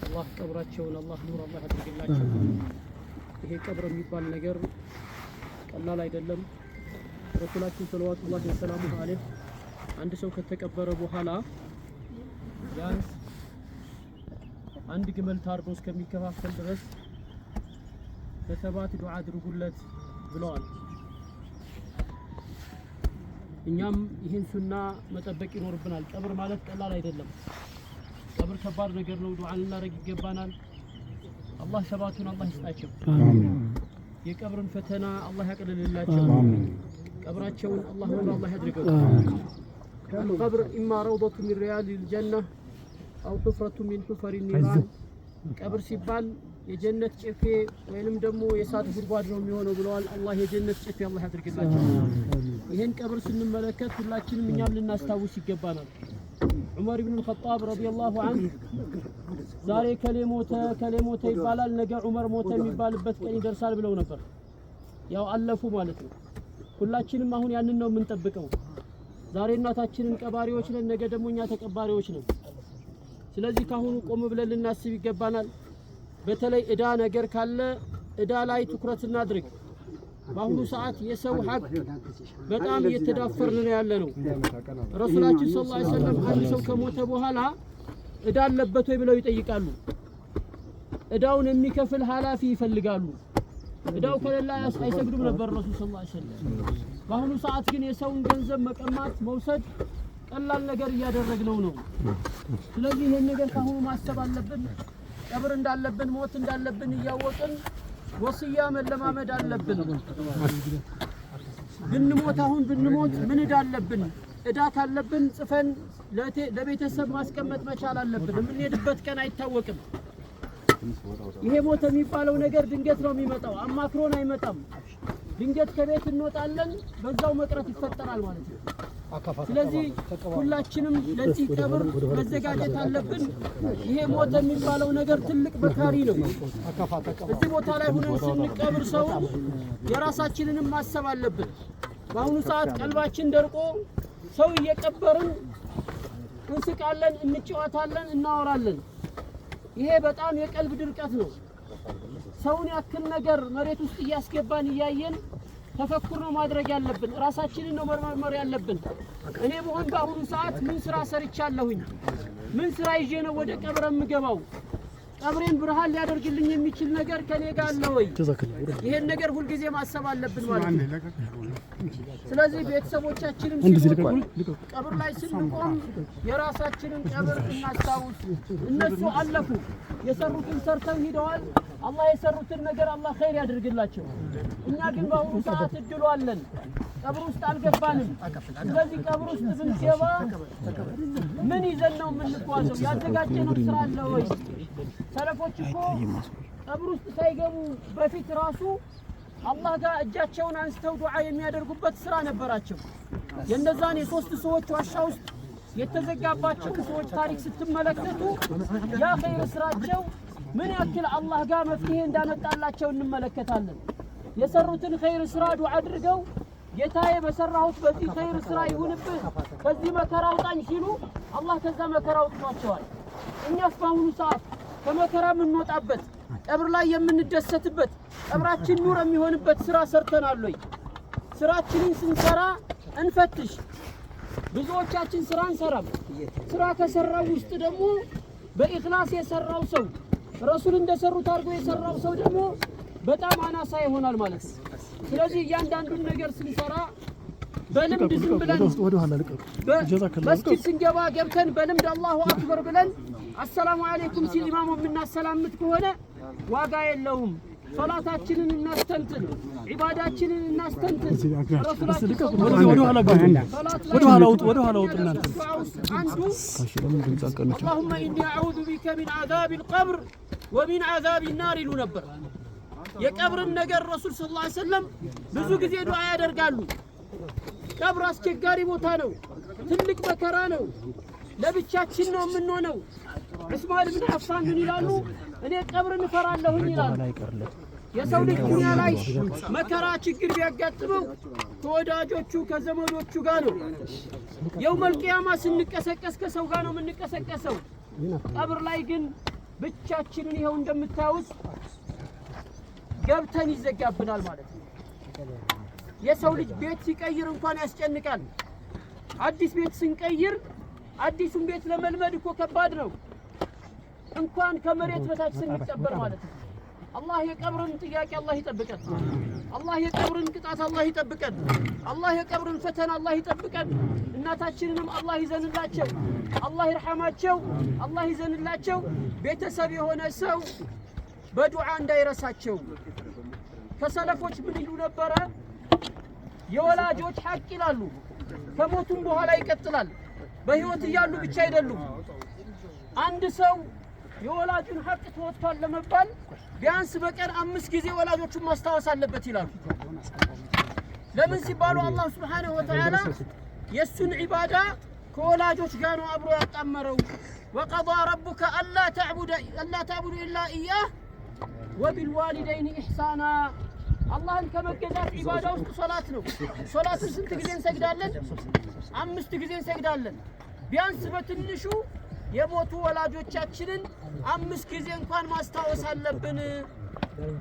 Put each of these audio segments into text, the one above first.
አላህ ቀብራቸውን አላህ ኑር አላህ ያድርግላቸው። ይሄ ቀብር የሚባል ነገር ቀላል አይደለም። ረሱላችን ሰለዋቱላሂ ወሰላሙሁ ዐለይህ አንድ ሰው ከተቀበረ በኋላ ቢያንስ አንድ ግመል ታርዶ እስከሚከፋፈል ድረስ በሰባት ዱዓ አድርጉለት ብለዋል። እኛም ይህን ሱና መጠበቅ ይኖርብናል። ቀብር ማለት ቀላል አይደለም። ቀብር ከባድ ነገር ነው። ዱዓ ልናደርግ ይገባናል። አላህ ሰባቱን አላህ ይስጣቸው። የቀብርን ፈተና አላህ ያቅልልላቸው። ቀብራቸውን አላህ ኑር አላህ ያድርገው። القبر إما روضة من رياض الجنة أو حفرة من حفر النيران። ቀብር ሲባል የጀነት ጨፌ ወይንም ደግሞ የእሳት ጉድጓድ ነው የሚሆነው ብለዋል። አላህ የጀነት ጨፌ አላህ ያድርግላቸው። ይህን ቀብር ስንመለከት ሁላችንም እኛም ልናስታውስ ይገባናል። ዑመር ኢብኑ አልኸጣብ ረዲየላሁ ዐንሁ ዛሬ ከሌ ሞተ ከሌ ሞተ ይባላል፣ ነገ ዑመር ሞተ የሚባልበት ቀን ይደርሳል ብለው ነበር። ያው አለፉ ማለት ነው። ሁላችንም አሁን ያንን ነው የምንጠብቀው። ዛሬ እናታችንን ቀባሪዎች ነን፣ ነገ ደግሞ እኛ ተቀባሪዎች ነን። ስለዚህ ካሁኑ ቆም ብለን ልናስብ ይገባናል። በተለይ እዳ ነገር ካለ እዳ ላይ ትኩረት እናድርግ። በአሁኑ ሰዓት የሰው ሀቅ በጣም እየተዳፈርን ነው ያለ ነው። ረሱላችን ሰለላሁ ዐለይሂ ወሰለም አንድ ሰው ከሞተ በኋላ እዳ አለበት ወይ ብለው ይጠይቃሉ። እዳውን የሚከፍል ኃላፊ ይፈልጋሉ። እዳው ከሌላ አይሰግዱም ነበር ረሱል ሰለላሁ ዐለይሂ ወሰለም። በአሁኑ ሰዓት ግን የሰውን ገንዘብ መቀማት፣ መውሰድ ቀላል ነገር እያደረግነው ነው። ስለዚህ ይህን ነገር ካሁኑ ማሰብ አለብን። ቀብር እንዳለብን፣ ሞት እንዳለብን እያወቅን ወስያ መለማመድ አለብን። ብንሞት አሁን ብንሞት ምን እዳ አለብን? እዳ ካለብን ጽፈን ለቤተሰብ ማስቀመጥ መቻል አለብን። የምንሄድበት ቀን አይታወቅም። ይሄ ሞት የሚባለው ነገር ድንገት ነው የሚመጣው፣ አማክሮን አይመጣም። ድንገት ከቤት እንወጣለን፣ በዛው መቅረት ይፈጠራል ማለት ነው። ስለዚህ ሁላችንም ለዚህ ቀብር መዘጋጀት አለብን። ይሄ ሞት የሚባለው ነገር ትልቅ መካሪ ነው። እዚህ ቦታ ላይ ሁነን ስንቀብር ሰው የራሳችንንም ማሰብ አለብን። በአሁኑ ሰዓት ቀልባችን ደርቆ ሰው እየቀበርን እንስቃለን፣ እንጫወታለን፣ እናወራለን። ይሄ በጣም የቀልብ ድርቀት ነው። ሰውን ያክል ነገር መሬት ውስጥ እያስገባን እያየን ተፈኩር ነው ማድረግ ያለብን። ራሳችንን ነው መመርመር ያለብን። እኔ ብሆን በአሁኑ ሰዓት ምን ስራ ሰርቻለሁኝ? ምን ስራ ይዤ ነው ወደ ቀብር የምገባው? ቀብሬን ብርሃን ሊያደርግልኝ የሚችል ነገር ከኔ ጋር አለ ወይ? ይሄን ነገር ሁልጊዜ ማሰብ አለብን ማለት ነው። ስለዚህ ቤተሰቦቻችንም ሲሞቱ ቀብር ላይ ስንቆም የራሳችንን ቀብር እናስታውስ። እነሱ አለፉ፣ የሰሩትን ሰርተው ሂደዋል። አላህ የሰሩትን ነገር አላህ ኸይር ያድርግላቸው። እኛ ግን በአሁኑ ሰዓት እድሉ አለን፣ ቀብር ውስጥ አልገባንም። ስለዚህ ቀብር ውስጥ ብንገባ ምን ይዘን ነው የምንጓዘው? ያዘጋጀነው ስራ አለ ወይ? ሰለፎች እኮ ቀብር ውስጥ ሳይገቡ በፊት ራሱ አላህ ጋር እጃቸውን አንስተው ዱዓ የሚያደርጉበት ስራ ነበራቸው። የእነዛን የሶስት ሰዎች ዋሻ ውስጥ የተዘጋባቸው ሰዎች ታሪክ ስትመለከቱ ያ ኸይር ስራቸው ምን ያክል አላህ ጋር መፍትሄ እንዳመጣላቸው እንመለከታለን። የሰሩትን ኸይር ስራ ዱዓ አድርገው ጌታዬ በሰራሁት በዚህ ኸይር ስራ ይሁንብህ፣ ከዚህ መከራ አውጣኝ ሲሉ አላህ ከዛ መከራ አውጥቷቸዋል። እኛስ በአሁኑ ሰዓት ከመከራ የምንወጣበት፣ ቀብር ላይ የምንደሰትበት፣ ቀብራችን ኑር የሚሆንበት ስራ ሰርተናል ወይ? ስራችንን ስንሰራ እንፈትሽ። ብዙዎቻችን ስራ አንሰራም። ስራ ከሰራው ውስጥ ደግሞ በኢኽላስ የሰራው ሰው፣ ረሱል እንደሰሩት አድርጎ የሰራው ሰው ደግሞ በጣም አናሳ ይሆናል ማለት ነው። ስለዚህ እያንዳንዱን ነገር ስንሰራ በልምድ ዝም ብለን መስጊድ ስንገባ ገብተን በልምድ አላሁ አክበር ብለን አሰላሙ አለይኩም ሲል ኢማሙ የምናሰላምት ከሆነ ዋጋ የለውም። ሶላታችንን እናስተንትን፣ ዒባዳችንን እናስተንትን። ረሱላችን አንዱ اللهم إني أعوذ بك من عذاب القبر ومن عذاب النار ይሉ ነበር። የቀብርን ነገር ረሱል ሰለላሁ ዐለይሂ ወሰለም ብዙ ጊዜ ዱዓ ያደርጋሉ። ቀብር አስቸጋሪ ቦታ ነው። ትልቅ መከራ ነው። ለብቻችን ነው የምንሆነው። ዑስማን ብን አፋን ምን ይላሉ? እኔ ቀብርን እፈራለሁኝ ይላሉ። የሰው ልጅ ዱንያ ላይ መከራ ችግር ቢያጋጥመው ከወዳጆቹ ከዘመዶቹ ጋር ነው። የውመል ቂያማ ስንቀሰቀስ ከሰው ጋር ነው የምንቀሰቀሰው። ቀብር ላይ ግን ብቻችንን ይኸው እንደምታዩት ገብተን ይዘጋብናል ማለት ነው። የሰው ልጅ ቤት ሲቀይር እንኳን ያስጨንቃል። አዲስ ቤት ስንቀይር አዲሱን ቤት ለመልመድ እኮ ከባድ ነው። እንኳን ከመሬት በታች ስንቀበር ማለት ነው። አላህ የቀብርን ጥያቄ አላህ ይጠብቀን። አላህ የቀብርን ቅጣት አላህ ይጠብቀን። አላህ የቀብርን ፈተና አላህ ይጠብቀን። እናታችንንም አላህ ይዘንላቸው፣ አላህ ይርሐማቸው፣ አላህ ይዘንላቸው። ቤተሰብ የሆነ ሰው በዱዓ እንዳይረሳቸው። ከሰለፎች ምን ይሉ ነበረ? የወላጆች ሐቅ ይላሉ ከሞቱም በኋላ ይቀጥላል። በህይወት እያሉ ብቻ አይደሉም። አንድ ሰው የወላጁን ሐቅ ተወጥቷል ለመባል ቢያንስ በቀን 5 ጊዜ ወላጆቹን ማስታወስ አለበት ይላሉ። ለምን ሲባሉ አላህ سبحانه وتعالى የእሱን ዒባዳ ከወላጆች ጋር ነው አብሮ ያጣመረው። وقضى ربك ألا تعبدوا إلا إياه وبالوالدين إحسانا። አላህን ከመገዛት ዒባዳ ውስጥ ሶላት ነው። ሶላትን ስንት ጊዜ እንሰግዳለን? 5 ጊዜ እንሰግዳለን። ቢያንስ በትንሹ የሞቱ ወላጆቻችንን 5 ጊዜ እንኳን ማስታወስ አለብን።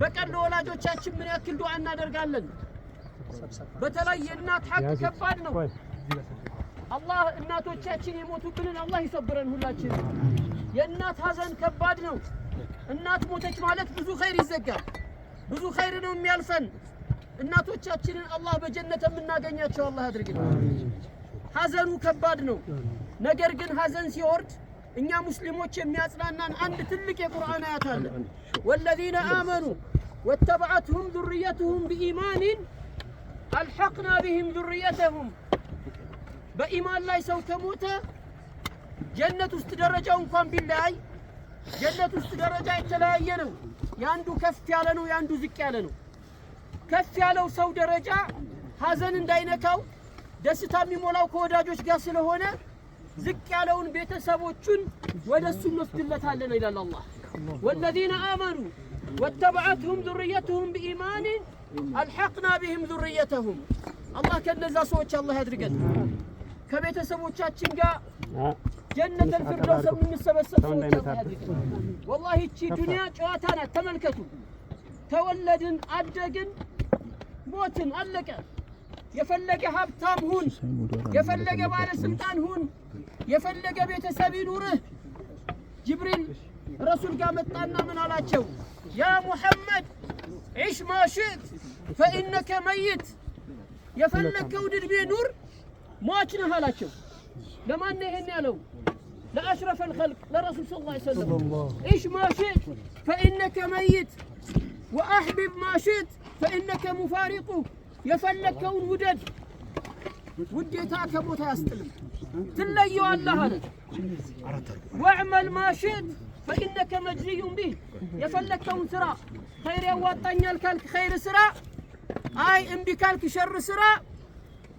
በቀን ለወላጆቻችን ምን ያክል ዱዓ እናደርጋለን? በተለይ የእናት ሐቅ ከባድ ነው። አላህ እናቶቻችን የሞቱብንን አላህ ይሰብረን ሁላችን። የእናት ሀዘን ከባድ ነው። እናት ሞተች ማለት ብዙ ኸይር ይዘጋል። ብዙ ኸይር ነው የሚያልፈን። እናቶቻችንን አላህ በጀነት የምናገኛቸው አላህ ያድርግልን። ሀዘኑ ከባድ ነው። ነገር ግን ሀዘን ሲወርድ እኛ ሙስሊሞች የሚያጽናናን አንድ ትልቅ የቁርአን አያት አለ። والذين آمنوا واتبعتهم ذريتهم بإيمان ألحقنا بهم ذريتهم። በኢማን ላይ ሰው ከሞተ ጀነት ውስጥ ደረጃው እንኳን ቢለያይ ጀነት ውስጥ ደረጃ የተለያየ ነው። የአንዱ ከፍ ያለ ነው፣ የአንዱ ዝቅ ያለ ነው። ከፍ ያለው ሰው ደረጃ ሀዘን እንዳይነካው ደስታ የሚሞላው ከወዳጆች ጋር ስለሆነ ዝቅ ያለውን ቤተሰቦቹን ወደ እሱ እንወስድለታለን ይላል አላህ። والذين آمنوا واتبعتهم ذريتهم بإيمان ألحقنا بهم ذريتهم። አላህ ከነዛ ሰዎች አላህ ያድርገን። ከቤተሰቦቻችን ጋር جنة الفردوس የምንሰበሰብ ሰዎች አላህ ያድርገን። ወላሂ ይቺ ዱንያ ጨዋታ ናት። ተመልከቱ፣ ተወለድን፣ አደግን፣ ሞትን፣ አለቀ። የፈለገ ሀብታም ሁን፣ የፈለገ ባለስልጣን ሁን፣ የፈለገ ቤተሰብ ይኑርህ። ጅብሪል ረሱል ጋር መጣና ምን አላቸው? يا محمد عش ما شئت فإنك ميت፣ የፈለግከውን ዕድሜ ኑር ሟች ነህ አላቸው። ለማን ነው ይሄን ያለው? ለ أشرف الخلق ለረሱል صلى الله عليه وسلم። عش ما شئت فإنك ميت وأحبب ما شئت فإنك مفارقه፣ የፈለግከውን ውደድ፣ ውዴታ ከቦታ አያስጥልም፣ ትለየዋለህ አለ። واعمل ما شئت فإنك مجزي به፣ የፈለግከውን ስራ፣ ኸይር ያዋጣኛል ካልክ ኸይር ስራ፣ አይ እምቢ ካልክ ሸር ስራ፣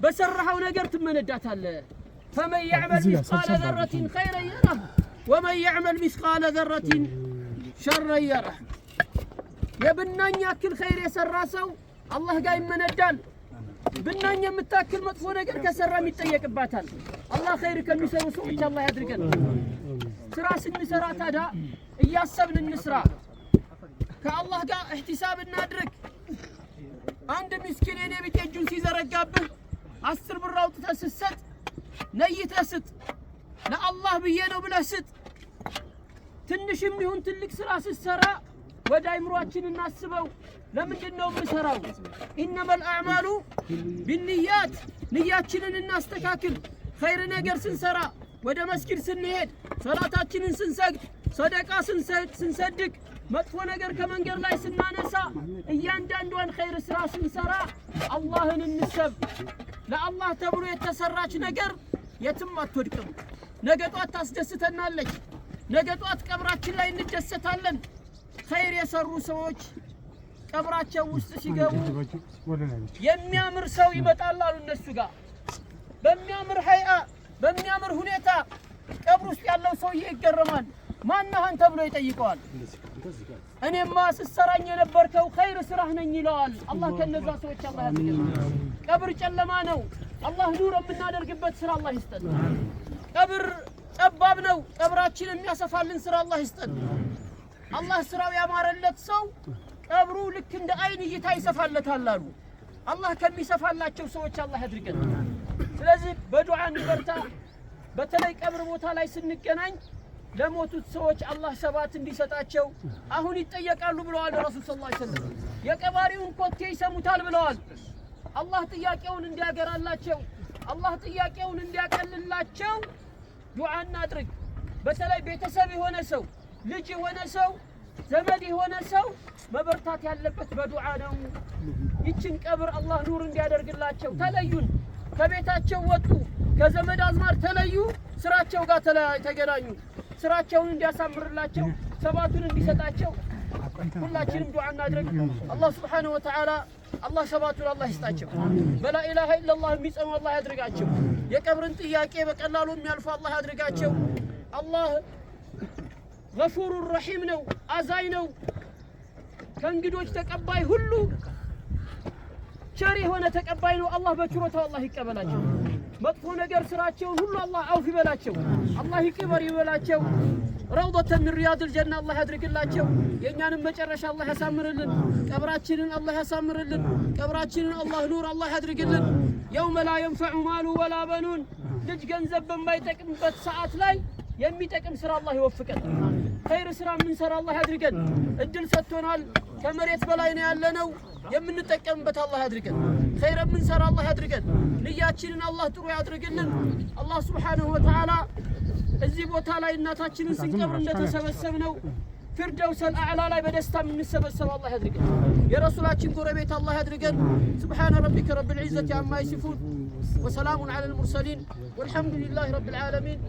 በሰራኸው ነገር ትመነዳታለህ። فمن يعمل مثقال ذرة خيرا يره ومن يعمل مثقال ذرة شرا يره። የብናኝ ያክል ኸይር የሰራ ሰው አላህ ጋር ይመነዳል። ብናኝ የምታክል መጥፎ ነገር ከሰራም ይጠየቅባታል። አላህ ኸይር ከሚሰሩ ሰዎች አላህ ያድርገን። ስራ ስንሰራ ታዲያ እያሰብን እንስራ። ከአላህ ጋር እህቲሳብ እናድርግ። አንድ ምስኪን የኔ ቢጤ እጁን ሲዘረጋብህ 10 ብር አውጥተህ ስትሰጥ ነይተህ ስጥ። ለአላህ ብዬ ነው ብለህ ስጥ። ትንሽም ይሁን ትልቅ ስራ ስትሰራ ወደ አይምሯችን እናስበው። ለምንድን ነው የምሰራው? إنما الأعمال بالنيات። ንያችንን እናስተካክል። ኸይር ነገር ስንሰራ፣ ወደ መስጊድ ስንሄድ፣ ሰላታችንን ስንሰግድ፣ ሰደቃ ስንሰድቅ፣ መጥፎ ነገር ከመንገድ ላይ ስናነሳ፣ እያንዳንዷን ኸይር ስራ ስንሰራ አላህን እንሰብ። ለአላህ ተብሎ የተሰራች ነገር የትም አትወድቅም። ነገ ጧት ታስደስተናለች። ነገ ጧት ቀብራችን ላይ እንደሰታለን። ኸይር የሰሩ ሰዎች ቀብራቸው ውስጥ ሲገቡ የሚያምር ሰው ይመጣል አሉ እነሱ ጋር በሚያምር ሀይአ በሚያምር ሁኔታ ቀብር ውስጥ ያለው ሰውዬ ይገረማል። ማነህ አንተ ብሎ ይጠይቀዋል። እኔማ ስትሰራኝ የነበርከው ኸይር ስራህ ነኝ ይለዋል። አላህ ከነዛ ሰዎች አላህ ያድርገን። ቀብር ጨለማ ነው። አላህ ኑር የምናደርግበት ስራ አላህ ይስጠን። ቀብር ጠባብ ነው። ቀብራችን የሚያሰፋልን ስራ አላህ ይስጠን። አላህ ስራው ያማረለት ሰው ቀብሩ ልክ እንደ አይን እይታ ይሰፋለታል አሉ። አላህ ከሚሰፋላቸው ሰዎች አላህ ያድርገን። ስለዚህ በዱዓ እንበርታ። በተለይ ቀብር ቦታ ላይ ስንገናኝ ለሞቱት ሰዎች አላህ ሰባት እንዲሰጣቸው፣ አሁን ይጠየቃሉ ብለዋል ረሱል صلى الله عليه وسلم። የቀባሪውን ኮቴ ይሰሙታል ብለዋል። አላህ ጥያቄውን እንዲያገራላቸው፣ አላህ ጥያቄውን እንዲያቀልላቸው ዱዓ እናድርግ። በተለይ ቤተሰብ የሆነ ሰው፣ ልጅ የሆነ ሰው፣ ዘመድ የሆነ ሰው መበርታት ያለበት በዱዓ ነው። ይችን ቀብር አላህ ኑር እንዲያደርግላቸው። ተለዩን፣ ከቤታቸው ወጡ፣ ከዘመድ አዝማድ ተለዩ፣ ስራቸው ጋር ተገናኙ። ስራቸውን እንዲያሳምርላቸው፣ ሰባቱን እንዲሰጣቸው ሁላችንም ዱዓ እናድርግ። አላህ سبحانه وتعالى አላህ ሰባቱን አላህ ይስጣቸው። በ لا إله إلا الله የሚጸኑ አላህ ያድርጋቸው። የቀብርን ጥያቄ በቀላሉ የሚያልፉ አላህ ያድርጋቸው። አላህ غفور رحيم ነው፣ አዛኝ ነው። ከእንግዶች ተቀባይ ሁሉ ቸር የሆነ ተቀባይ ነው። አላህ በችሮታው አላህ ይቀበላቸው። መጥፎ ነገር ስራቸውን ሁሉ አላህ አውፍ ይበላቸው። አላህ ይቅር ይበላቸው። روضة من رياض الجنة አላህ ያድርግላቸው። የእኛንም መጨረሻ አላህ ያሳምርልን። ቀብራችንን አላህ ያሳምርልን። ቀብራችንን አላህ ኑር አላህ ያድርግልን። يوم لا ينفع مال ولا بنون፣ ልጅ ገንዘብ በማይጠቅምበት ሰዓት ላይ የሚጠቅም ስራ አላህ ይወፍቀን። ኸይር ስራ የምንሰራ አላህ ያድርገን። እድል ሰጥቶናል። ከመሬት በላይ ነው ያለነው። የምንጠቀምበት አላህ ያድርገን። ኸይር የምንሰራ አላህ ያድርገን። ንያችንን አላህ ጥሩ ያድርግልን። አላህ سبحانه وتعالى እዚህ ቦታ ላይ እናታችንን ስንቀብር እንደተሰበሰብነው الفردوس الأعلى ላይ በደስታ የምንሰበሰብ አላህ ያድርገን። የረሱላችን ጎረቤት አላህ ያድርገን። سبحان ربك رب العزة عما يصفون وسلام على المرسلين والحمد لله رب العالمين።